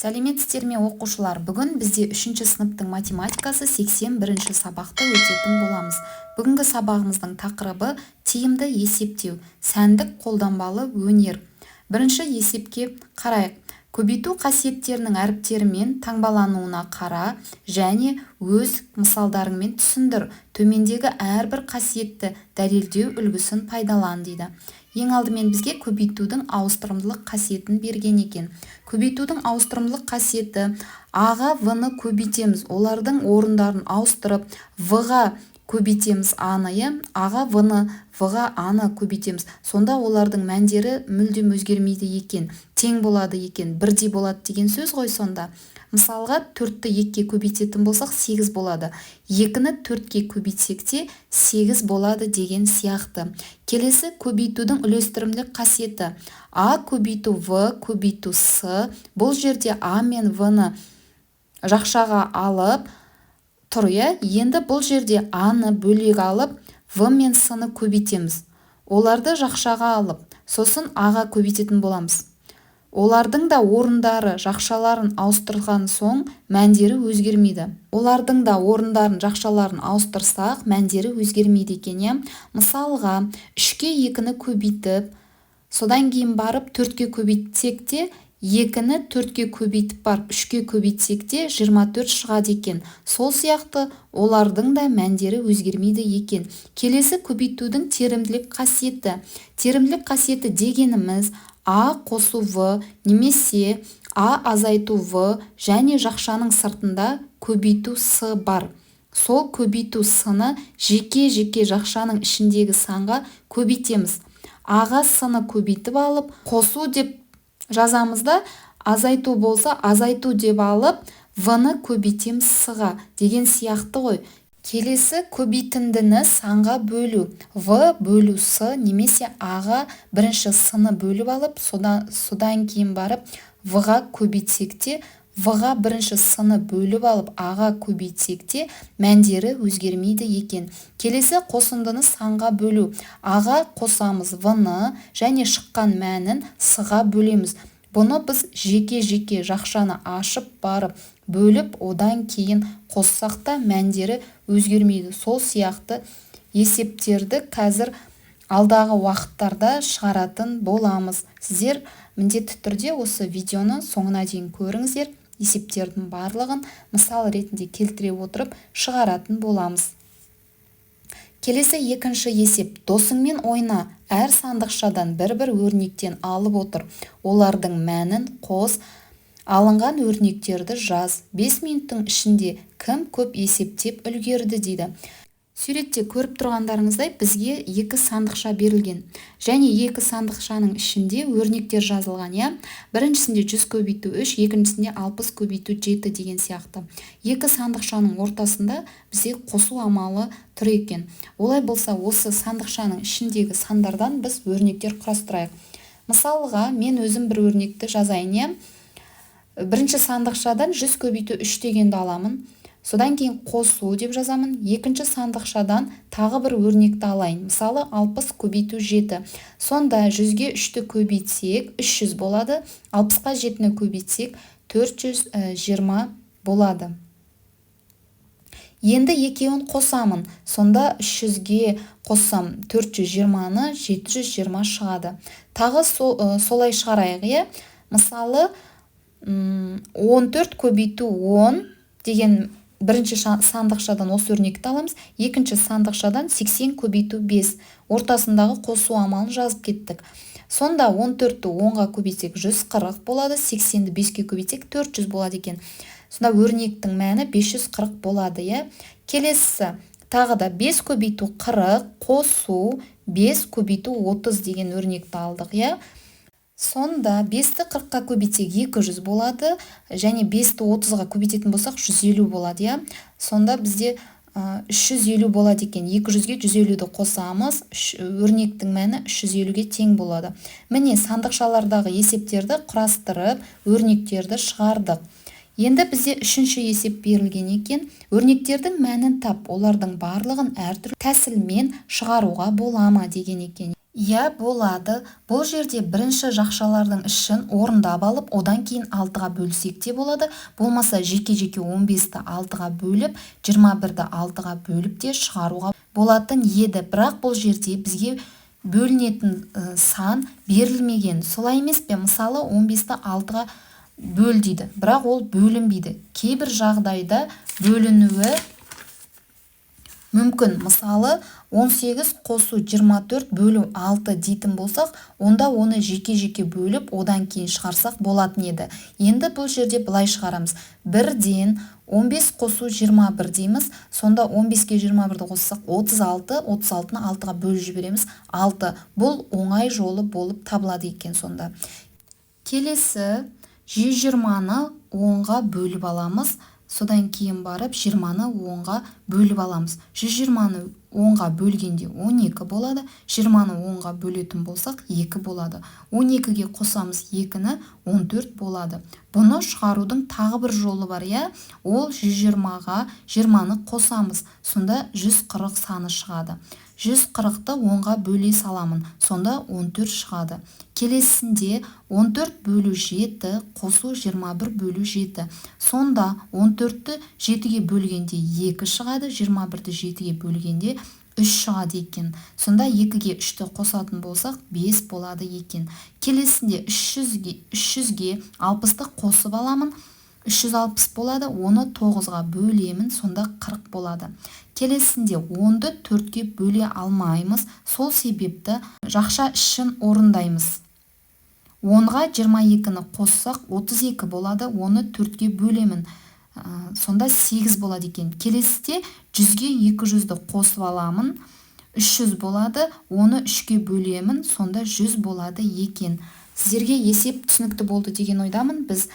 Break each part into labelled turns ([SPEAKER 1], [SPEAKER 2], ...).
[SPEAKER 1] Сәлеметсіздер ме, оқушылар! Бүгін бізде үшінші сыныптың математикасы 81-ші сабақты өтетін боламыз. Бүгінгі сабағымыздың тақырыбы: тиімді есептеу, сәндік қолданбалы өнер. Бірінші есепке қарайық. Көбейту қасиеттерінің әріптерімен таңбалануына қара және өз мысалдарыңмен түсіндір. Төмендегі әрбір қасиетті дәлелдеу үлгісін пайдалан, дейді. Ең алдымен бізге көбейтудің ауыстырымдылық қасиетін берген екен. Көбейтудің ауыстырымдылық қасиеті: а-ға в-ны көбейтеміз, олардың орындарын ауыстырып, в-ға көбейтеміз а-ны, иә, а-ға в-ны, в-ға а-ны көбейтеміз. Сонда олардың мәндері мүлдем өзгермейді екен, тең болады екен, бірдей болады деген сөз ғой сонда. Мысалға, төртті екіге көбейтетін болсақ, сегіз болады. Екіні төртке көбейтсек те, сегіз болады деген сияқты. Келесі көбейтудің үлестірімділік қасиеті: а көбейту в көбейту с. Бұл жерде а мен в-ны жақшаға алып тұр, иә. Енді бұл жерде а-ны бөлек алып, в мен с-ны көбейтеміз. Оларды жақшаға алып, сосын а-ға көбейтетін боламыз. Олардың да орындары, жақшаларын ауыстырған соң мәндері өзгермейді. Олардың да орындарын, жақшаларын ауыстырсақ, мәндері өзгермейді екен, иә. Мысалға, үшке екіні көбейтіп, содан кейін барып төртке көбейтсек те, екіні төртке көбейтіп барып үшке көбейтсек те, 24 шығады екен. Сол сияқты олардың да мәндері өзгермейді екен. Келесі көбейтудің терімділік қасиеті. Терімділік қасиеті дегеніміз: а қосу в немесе а азайту в және жақшаның сыртында көбейту с бар. Сол көбейту с-ны жеке-жеке жақшаның ішіндегі санға көбейтеміз. А-ға с-ны көбейтіп алып, қосу деп жазамыз да, азайту болса, азайту деп алып, в-ны көбейтеміз с-ға деген сияқты ғой. Келесі көбейтіндіні санға бөлу: в бөлу с немесе а-ға бірінші с-ны бөліп алып, содан кейін барып в-ға көбейтсек те, в-ға бірінші с-ны бөліп алып, а-ға көбейтсек те, мәндері өзгермейді екен. Келесі қосындыны санға бөлу: а-ға қосамыз в-ны және шыққан мәнін с-ға бөлеміз. Бұны біз жеке-жеке жақшаны ашып барып бөліп, одан кейін қоссақ та, мәндері өзгермейді. Сол сияқты есептерді қазір алдағы уақыттарда шығаратын боламыз. Сіздер міндетті түрде осы видеоны соңына дейін көріңіздер. Есептердің барлығын мысал ретінде келтіре отырып шығаратын боламыз. Келесі екінші есеп. Досыңмен ойна. Әр сандықшадан бір-бір өрнектен алып отыр. Олардың мәнін қос, алынған өрнектерді жаз. 5 минуттың ішінде кім көп есептеп үлгерді, дейді. Суретте көріп тұрғандарыңыздай, бізге екі сандықша берілген және екі сандықшаның ішінде өрнектер жазылған, иә. Біріншісінде 100 көбейту 3, екіншісінде 60 көбейту 7 деген сияқты. Екі сандықшаның ортасында бізде қосу амалы тұр екен. Олай болса, осы сандықшаның ішіндегі сандардан біз өрнектер құрастырайық. Мысалға, мен өзім бір өрнекті жазайын, иә. Бірінші сандықшадан 100 көбейту 3 дегенді аламын, содан кейін қосу деп жазамын. Екінші сандықшадан тағы бір өрнекті алайын, мысалы, 60 көбейту 7. Сонда 100-ге 3-ті көбейтсек, 300 болады, 60-қа 7-ні көбейтсек, 420 болады. Енді екеуін қосамын. Сонда 300-ге қоссам 420-ны, 720 шығады. Тағы солай шығарайық, иә. Мысалы, 14 көбейту 10 деген бірінші сандықшадан осы өрнекті аламыз. Екінші сандықшадан 80 көбейту 5. Ортасындағы қосу амалын жазып кеттік. Сонда 14-ті 10-ға көбейтсек, 140 болады, 80-ді 5-ке көбейтсек, 400 болады екен. Сонда өрнектің мәні 540 болады, иә. Келесісі тағы да 5 көбейту 40 қосу 5 көбейту 30 деген өрнекті алдық, иә. Сонда 5-ті 40-қа көбейтсек, 200 болады және 5-ті 30-ға көбейтетін болсақ, 150 болады, иә. Сонда бізде 350 болады екен. 200-ге 150-ді қосамыз, өрнектің мәні 350-ге тең болады. Міне, сандықшалардағы есептерді құрастырып, өрнектерді шығардық. Енді бізде үшінші есеп берілген екен. Өрнектердің мәнін тап, олардың барлығын әртүрлі тәсілмен шығаруға бола ма, деген екен. Иә, болады. Бұл жерде бірінші жақшалардың ішін орындап алып, одан кейін 6-ға бөлсек те болады. Болмаса жеке-жеке 15-ті 6-ға бөліп, 21-ді 6-ға бөліп те шығаруға болатын еді. Бірақ бұл жерде бізге бөлінетін сан берілмеген. Солай емес пе? Мысалы, 15-ті 6-ға бөл дейді. Бірақ ол бөлінбейді. Кейбір жағдайда бөлінуі мүмкін. Мысалы, 18 қосу 24 бөлу 6 дейтін болсақ, онда оны жеке-жеке бөліп, одан кейін шығарсақ болатын еді. Енді бұл жерде былай шығарамыз. Бірден 15 қосу 21 дейміз. Сонда 15-ке 21-ді қоссақ 36, 36-ны 6-ға бөліп жібереміз. 6. Бұл оңай жолы болып табылады екен сонда. Келесі 120-ны 10-ға бөліп аламыз. Содан кейін барып 20-ны 10-ға бөліп аламыз. 120-ны 10-ға бөлгенде 12 болады. 20-ны 10-ға бөлетін болсақ 2 болады. 12-ге қосамыз 2-ні, 14 болады. Бұны шығарудың тағы бір жолы бар, иә? Ол 120-ға 20-ны қосамыз. Сонда 140 саны шығады. 140-ты 10-ға бөле саламын. Сонда 14 шығады. Келесінде 14 бөлу 7 қосу 21 бөлу 7. Сонда 14-ті 7-ге бөлгенде 2 шығады, 21-ді 7-ге бөлгенде 3 шығады екен. Сонда 2-ге 3-ті қосатын болсақ 5 болады екен. Келесінде 300-ге 60-ты қосып аламын. 360 болады, оны 9-ға бөлемін, сонда 40 болады. Келесінде 10-ды 4-ке бөле алмаймыз, сол себепті жақша ішін орындаймыз. 10-ға 22-ні қоссақ 32 болады, оны 4-ке бөлемін. Сонда 8 болады екен. Келесіде 100-ге 200-ді қосып аламын, 300 болады, оны 3-ке бөлемін, сонда 100 болады екен. Сіздерге есеп түсінікті болды деген ойдамын. Біз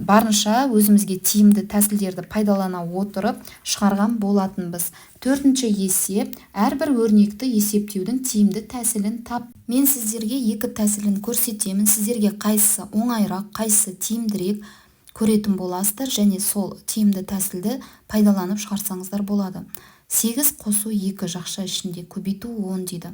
[SPEAKER 1] барынша өзімізге тиімді тәсілдерді пайдалана отырып шығарған болатынбыз. Төртінші есеп. Әрбір өрнекті есептеудің тиімді тәсілін тап. Мен сіздерге екі тәсілін көрсетемін. Сіздерге қайсысы оңайырақ, қайсысы тиімдірек көретін боласыздар және сол тиімді тәсілді пайдаланып шығарсаңыздар болады. 8 қосу 2 жақша ішінде көбейту 10 дейді.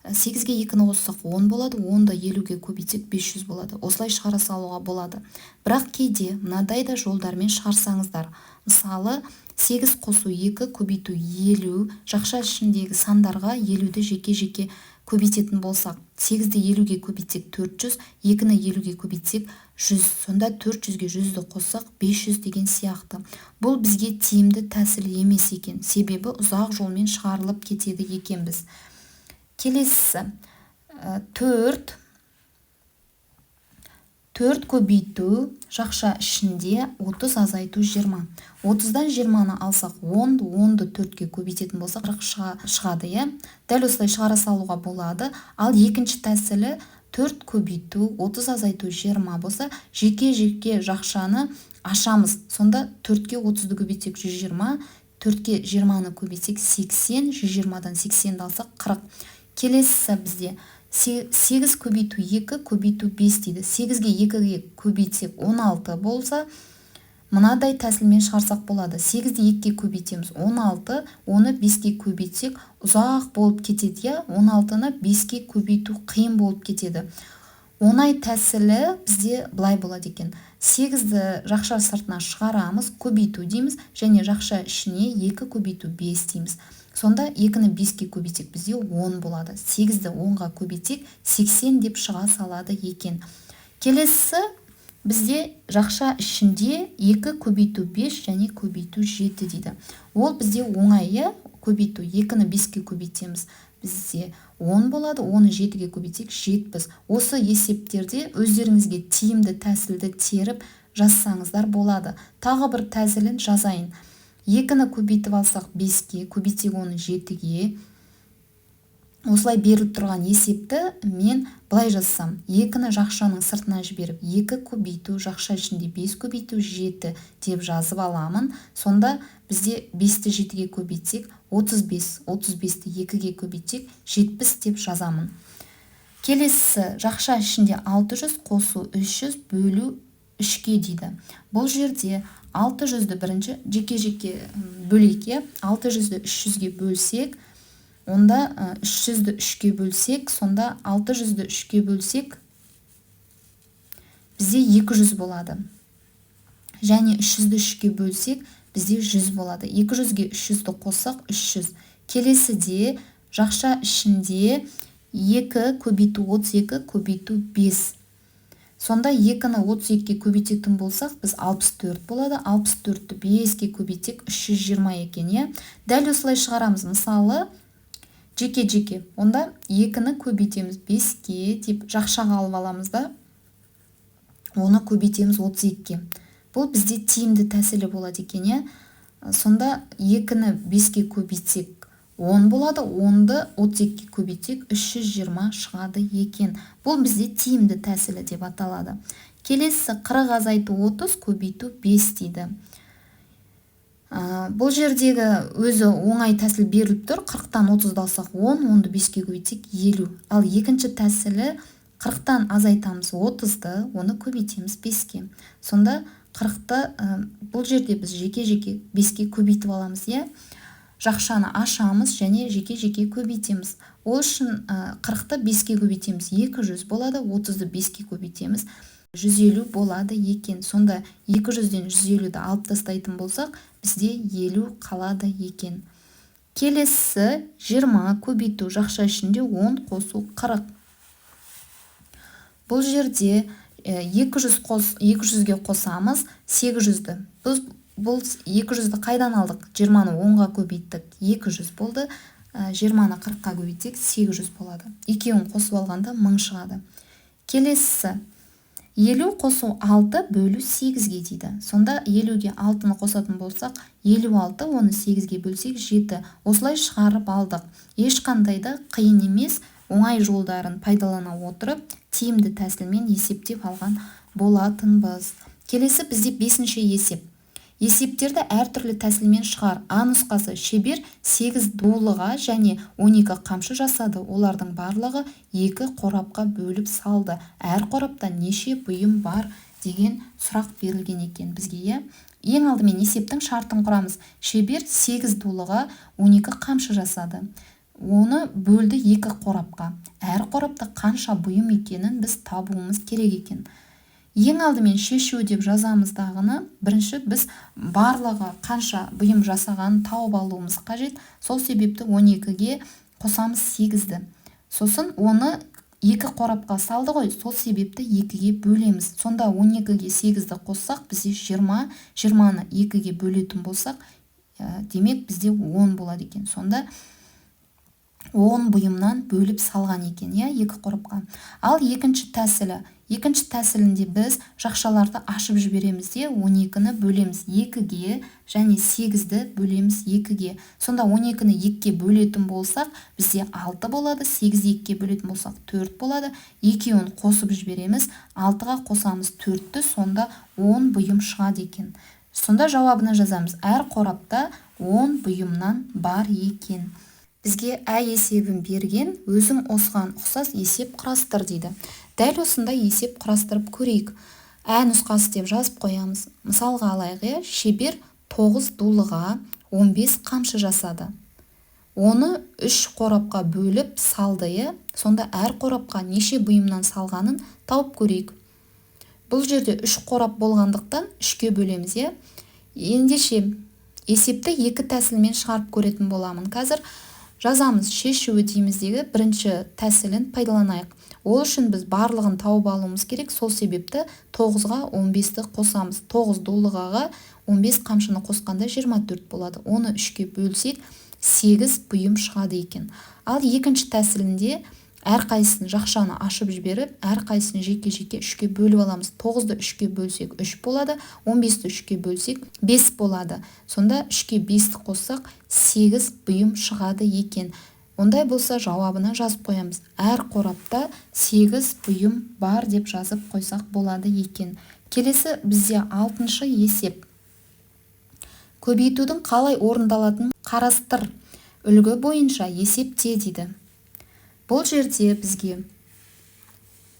[SPEAKER 1] 8-ге 2-ні қоссақ 10 болады, 10-ды 50-ге көбейтсек 500 болады. Осылай шығара салуға болады. Бірақ кейде мынадай да жолдармен шығарсаңыздар. Мысалы, 8 қосу 2 көбейту 50 жақша ішіндегі сандарға 50-ді жеке-жеке көбейтетін болсақ, 8-ді 50-ге көбейтсек 400, 2-ні 50-ге көбейтсек 100. Сонда 400-ге 100-ді қоссақ 500 деген сияқты. Бұл бізге тиімді тәсіл емес екен, себебі ұзақ жолмен шығарылып кетеді екенбіз. Келесісі 4 көбейту жақша ішінде 30 азайту 20. 30-дан 20-ны алсақ 10, 10-ды 4-ке көбейтетін болсақ 40 шығады, иә? Дәл осылай шығара салуға болады. Ал екінші тәсілі 4 көбейту 30 азайту 20 болса, жеке-жеке жақшаны ашамыз. Сонда 4-ке 30-ды көбейтсек 120, 4-ке 20-ны көбейтсек 80, 120-дан 80-ді алсақ 40. Келесісі бізде 8 көбейту 2 көбейту 5 дейді. 8-ге 2-ге көбейтсек 16 болса, мынадай тәсілмен шығарсақ болады. 8-ді 2-ге көбейтеміз 16, оны 5-ке көбейтсек ұзақ болып кетеді, иә? 16-ны 5-ке көбейту қиын болып кетеді. Оңай тәсілі бізде былай болады екен. 8-ді жақша сыртына шығарамыз, көбейту дейміз, және жақша ішіне 2 көбейту 5 дейміз. Сонда 2-ні 5-ке көбейтсек бізде 10 болады. 8-ді 10-ға көбейтсек 80 деп шыға салады екен. Келесісі бізде жақша ішінде 2 көбейту 5 және көбейту 7 дейді. Ол бізде оңай, иә? Көбейту 2-ні 5-ке көбейтеміз, бізде 10 болады, 10-ны 7-ге көбейтсек 70. Осы есептерде өздеріңізге тиімді тәсілді теріп жазсаңыздар болады. Тағы бір тәсілін жазайын. 2-ні көбейтіп алсақ 5-ке, көбейтсек оны 7-ге. Осылай беріліп тұрған есепті мен былай жазсам, 2-ні жақшаның сыртына жіберіп, 2 көбейту жақша ішінде 5 көбейту 7 деп жазып аламын. Сонда бізде 5-ті 7-ге көбейтсек 35, 35-ті 2-ге көбейтсек 70 деп жазамын. Келесісі жақша ішінде 600 қосу 300 бөлу 3-ке дейді. Бұл жерде 600-ді бірінші жеке-жеке бөлейік, иә? 600-ді 300-ге бөлсек, Онда 300-ді 3-ке бөлсек, сонда 600-ді 3-ке бөлсек, бізде 200 болады. Және 300-ді 3-ке бөлсек, бізде 100 болады. 200-ге 300-ді қоссақ, 300. Келесіде жақша ішінде 2 көбейту 32 көбейту 5. Сонда 2-ні 32-ге көбейтетін болсақ, біз 64 болады. 64-ті 5-ке көбейтсек, 320 екен, иә. Дәл осылай шығарамыз. Мысалы, жеке-жеке. Онда 2-ні көбейтеміз 5-ке деп жақшаға алып аламыз да, оны көбейтеміз 32-ге. Бұл бізде тиімді тәсілі болады екен, иә. Сонда 2-ні 5-ке көбейтсек 10 болады, 10-ды 32-ге көбейтсек 320 шығады екен. Бұл бізде тиімді тәсілі деп аталады. Келесі 40 азайту 30 көбейту 5 дейді. Бұл жердегі өзі оңай тәсіл беріліп тұр. 40-тан 30-ды алсақ 10, 10-ды 5-ке көбейтсек 50. Ал екінші тәсілі 40-тан азайтамыз 30-ды, оны көбейтеміз 5-ке. Сонда 40-ты бұл жерде біз жеке-жеке 5-ке көбейтіп аламыз, иә. Жақшаны ашамыз және жеке-жеке көбейтеміз. Ол үшін 40-ты 5-ке көбейтеміз, 200 болады, 30-ды 5-ке көбейтеміз, 150 болады екен. Сонда 200-ден 150-ді алып тастайтын болсақ, бізде 50 қалады екен. Келесі 20 көбейту жақша ішінде 10 қосу 40. Бұл жерде 200-ге қосамыз 800-ді. Біз бұл 200-ді қайдан алдық? 20-ны 10-ға көбейттік, 200 болды. 20-ны 40-қа көбейтсек, 800 болады. Екеуін қосып алғанда 1000 шығады. Келесісі 50 қосу 6 бөлу 8-ге дейді. Сонда 50-ге 6-ны қосатын болсақ, 56, оны 8-ге бөлсек 7. Осылай шығарып алдық. Ешқандай да қиын емес, оңай жолдарын пайдалана отырып, тиімді тәсілмен есептеп алған болатынбыз. Келесі бізде 5-ші есеп. Есептерді әртүрлі тәсілмен шығар. А нұсқасы: шебер 8 дулыға және 12 қамшы жасады. Олардың барлығы 2 қорапқа бөліп салды. Әр қорапта неше бұйым бар деген сұрақ берілген екен бізге, иә. Ең алдымен есептің шартын құрамыз. Шебер 8 дулыға 12 қамшы жасады. Оны бөлді 2 қорапқа. Әр қорапта қанша бұйым екенін біз табуымыз керек екен. Ең алдымен шешу деп жазамыз дағыны, бірінші біз барлығы қанша бұйым жасағанын тауып алуымыз қажет. Сол себепті 12-ге қосамыз 8-ді. Сосын оны 2 қорапқа салды ғой, сол себепті 2-ге бөлеміз. Сонда 12-ге 8-ді қоссақ, бізде 20, 20-ны 2-ге бөлетін болсақ, демек бізде 10 болады екен. Сонда 10 бұйымнан бөліп салған екен, иә, 2 қорапқа. Ал екінші тәсілі. Екінші тәсілінде біз жақшаларды ашып жібереміз де, 12-ні бөлеміз 2-ге және 8-ді бөлеміз 2-ге. Сонда 12-ні 2-ге бөлетін болсақ, бізде 6 болады, 8-ді 2-ге бөлетін болсақ 4 болады. Екеуін қосып жібереміз, 6-ға қосамыз 4-ті, сонда 10 бұйым шығады екен. Сонда жауабына жазамыз, әр қорапта 10 бұйымнан бар екен. Бізге ә есебін берген, өзің осыған ұқсас есеп құрастыр дейді. Дәл осындай есеп құрастырып көрейік. Ә нұсқасы деп жазып қоямыз. Мысалға алайық, иә, шебер 9 дулыға 15 қамшы жасады. Оны 3 қорапқа бөліп салды, иә. Сонда әр қорапқа неше бұйымнан салғанын тауып көрейік. Бұл жерде 3 қорап болғандықтан 3-ке бөлеміз, иә. Ендеше есепті екі тәсілмен шығарып көретін боламын. Қазір жазамыз, шешуі дейміз дегі, бірінші тәсілін пайдаланайық. Ол үшін біз барлығын тауып алуымыз керек. Сол себепті 9-ға 15-ті қосамыз. 9 дулығаға 15 қамшыны қосқанда 24 болады. Оны 3-ке бөлсек 8 бұйым шығады екен. Ал екінші тәсілінде әрқайсысын жақшаны ашып жіберіп, әрқайсысын жеке-жеке 3-ке бөліп аламыз. 9-ды 3-ке бөлсек 3 болады, 15-ті 3-ке бөлсек 5 болады. Сонда 3-ке 5-ті қоссақ 8 бұйым шығады екен. Ондай болса жауабына жазып қоямыз. Әр қорапта 8 бұйым бар деп жазып қойсақ болады екен. Келесі бізде 6-шы есеп. Көбейтудің қалай орындалатынын қарастыр. Үлгі бойынша есепте дейді. Бұл жерде бізге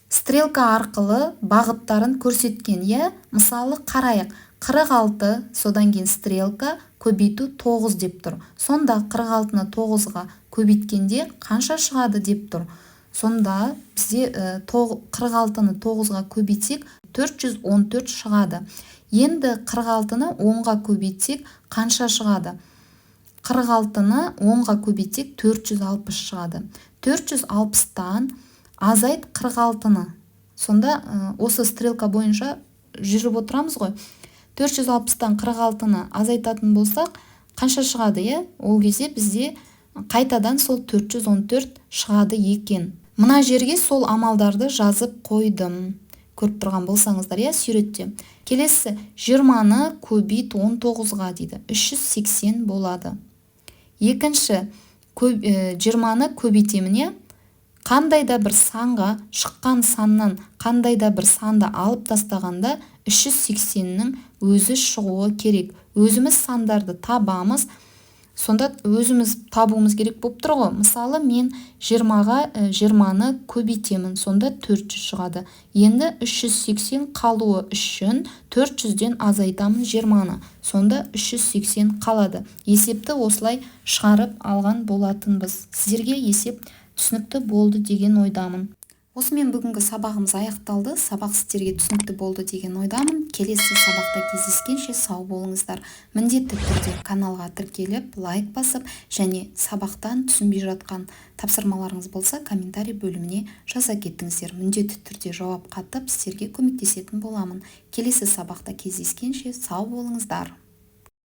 [SPEAKER 1] стрелка арқылы бағыттарын көрсеткен, иә? Мысалы қарайық. 46, содан кейін стрелка көбейту 9 деп тұр. Сонда 46-ны 9-ға Көбейткенде қанша шығады деп тұр. Сонда бізде 46-ны 9-ға көбейтсек, 414 шығады. Енді 46-ны 10-ға көбейтсек, қанша шығады? 46-ны 10-ға көбейтсек, 460 шығады. 460-тан азайт 46-ны. Сонда осы стрелка бойынша жүріп отырамыз ғой. 460-тан 46-ны азайтатын болсақ, қанша шығады, иә? Ол кезде бізде қайтадан сол 414 шығады екен. Мына жерге сол амалдарды жазып қойдым. Көріп тұрған болсаңыздар, иә, суретте. Келесі 20-ны көбейт 19-ға дейді. 380 болады. Екінші, 20-ны көбейтемін, иә? Қандай да бір санға шыққан саннан қандай да бір санды алып тастағанда 380-нің өзі шығуы керек. Өзіміз сандарды табамыз. Сонда өзіміз табуымыз керек болып тұр ғой. Мысалы, мен 20-ға 20-ны көбейтемін, сонда 400 шығады. Енді 380 қалуы үшін 400-ден азайтамын 20-ны. Сонда 380 қалады. Есепті осылай шығарып алған болатынбыз. Сіздерге есеп түсінікті болды деген ойдамын. Осымен бүгінгі сабағымыз аяқталды. Сабақ сіздерге түсінікті болды деген ойдамын. Келесі сабақта кездескенше сау болыңыздар. Міндетті түрде каналға тіркеліп, лайк басып және сабақтан түсінбей жатқан тапсырмаларыңыз болса, комментарий бөліміне жаза кетіңіздер. Міндетті түрде жауап қатып, сіздерге көмектесетін боламын. Келесі сабақта кездескенше сау болыңыздар.